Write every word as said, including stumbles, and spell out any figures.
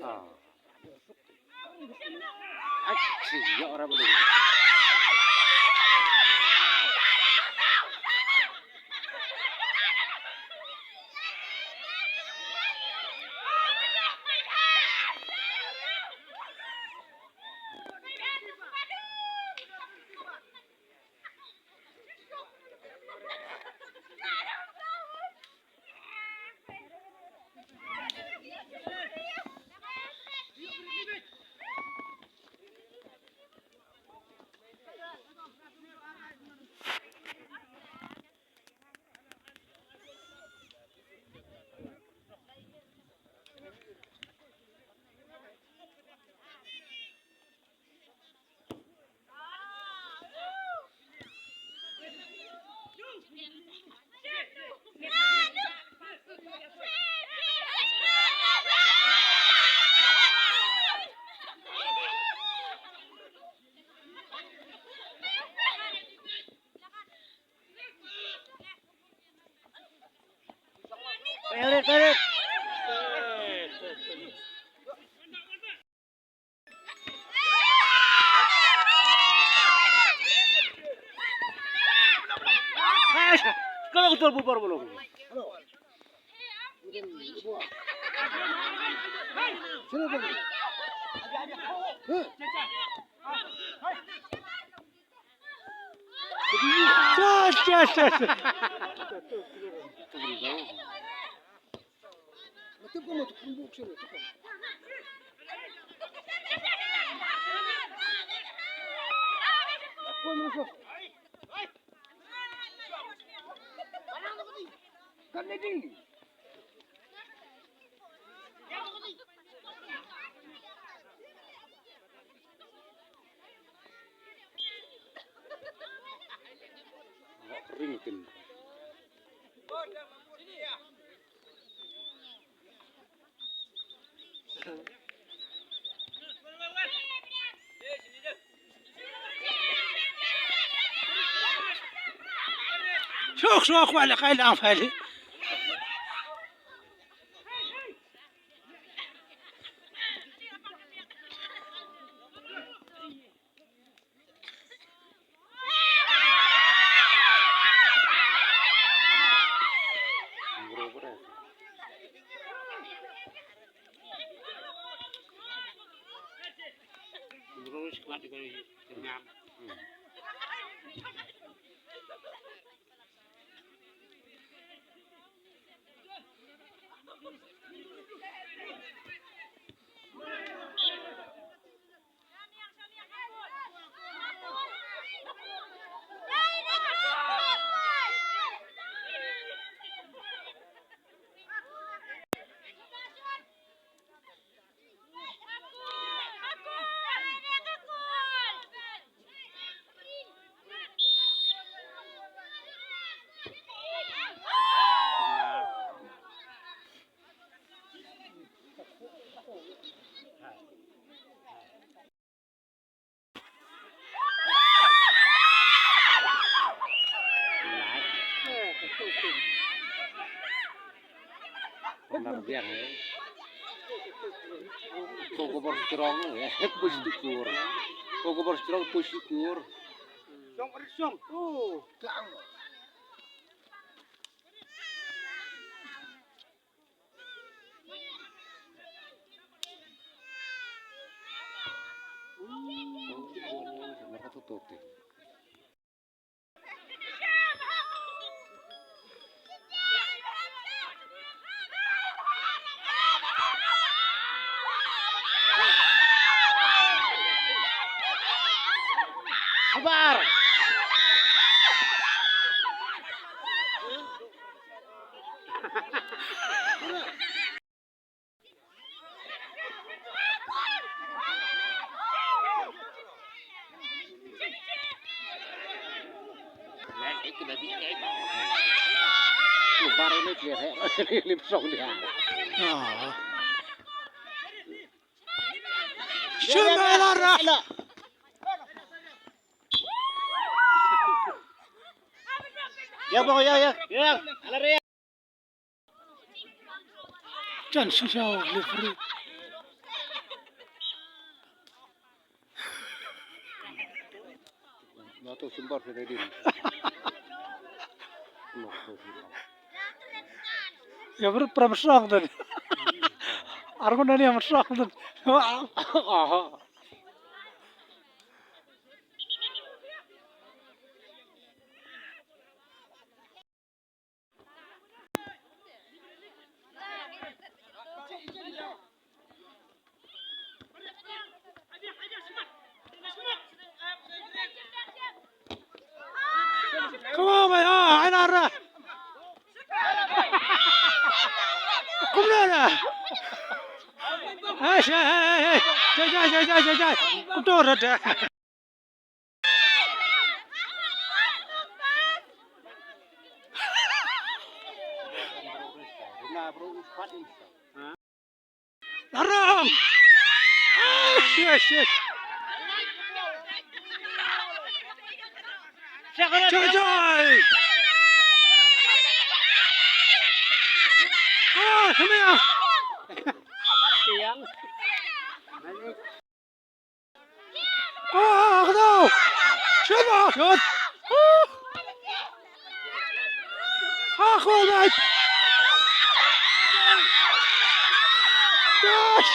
Ah. Ai, si, ya orang belum. Peret, peret. Kalau betul bubar belum? Shuh, shuh, shuh, shuh. Ring tin. Shok, shok, wale, kai lang, wale. Nar biang, eh. Ko ko bor strong, eh, push to kur. Ko ko bor strong, push to kur. Strong, strong. Oh, klang. Sabar. Ya, bang, ya, ya. Ya. Ala re. Jan shisha, referee. Nato sumbar sa ready. Ya, bro, pram strong dan. Argo nani am strong dan. Aha. Come on, mate. Ah, ai na ra. Come on, ah. Hey, hey, hey, hey. Jai, jai, jai, jai, jai, jai. Kutu ra da. Larong. Yes, yes, yes. Joy, joy. Oh, come here. Siang. Oh, kata. Shoot, ball, shoot. Oh. Ah, goal, mate. Yes.